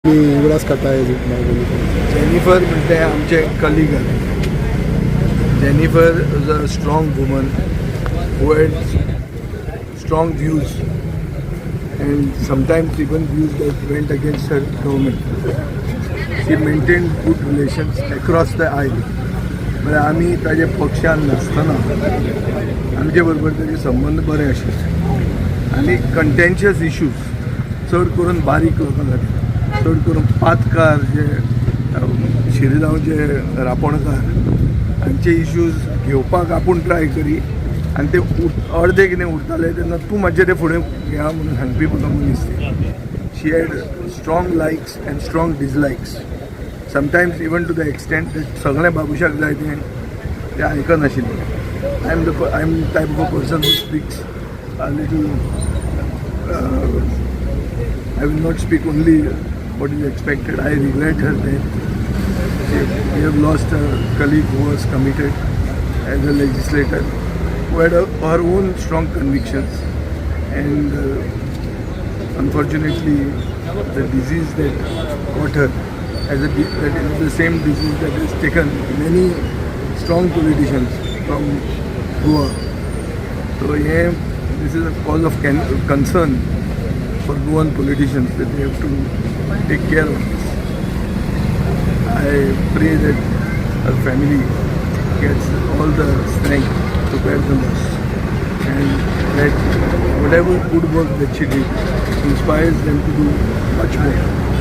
आमी उगडास काडटा जेनिफर म्हणटे आमचे colleague. Jennifer is a strong woman who had strong views and sometimes even views that went against her government. She maintained good relations across the aisle. म्हळ्यार आमी ताजे पक्षान नासतना आमचे बरोबर ताजे संबंद बरे आशिल्ले आनी कंटेन्शियस इश्यूज, चड करून बारीक लोकां खातीर, चड करून पातकार जे, शिरगांवचे रापणकार हांचे इश्यूज घेवपाक आपूण ट्राय करी आनी ते अर्दे कितें उरताले तेन्ना तूं मातशें ते फुडें घेया म्हणून सांगपी म्हाका मनीस ती. She had strong likes and strong dislikes, sometimes even to the extent that सगळें बाबुशाक जाय तें तें आयकनाशिल्लें. I am type of a person who speaks a little. I will not speak only what is expected. I regret her death. We have lost a colleague who was committed as a legislator, who had her own strong convictions, and unfortunately, the disease that caught her, that is the same disease that has taken many strong politicians from Goa. So yeah, this is a cause of concern for Goan politicians that they have to take care of this. I pray that her family gets all the strength to bear the loss and that whatever good work that she did inspires them to do much more.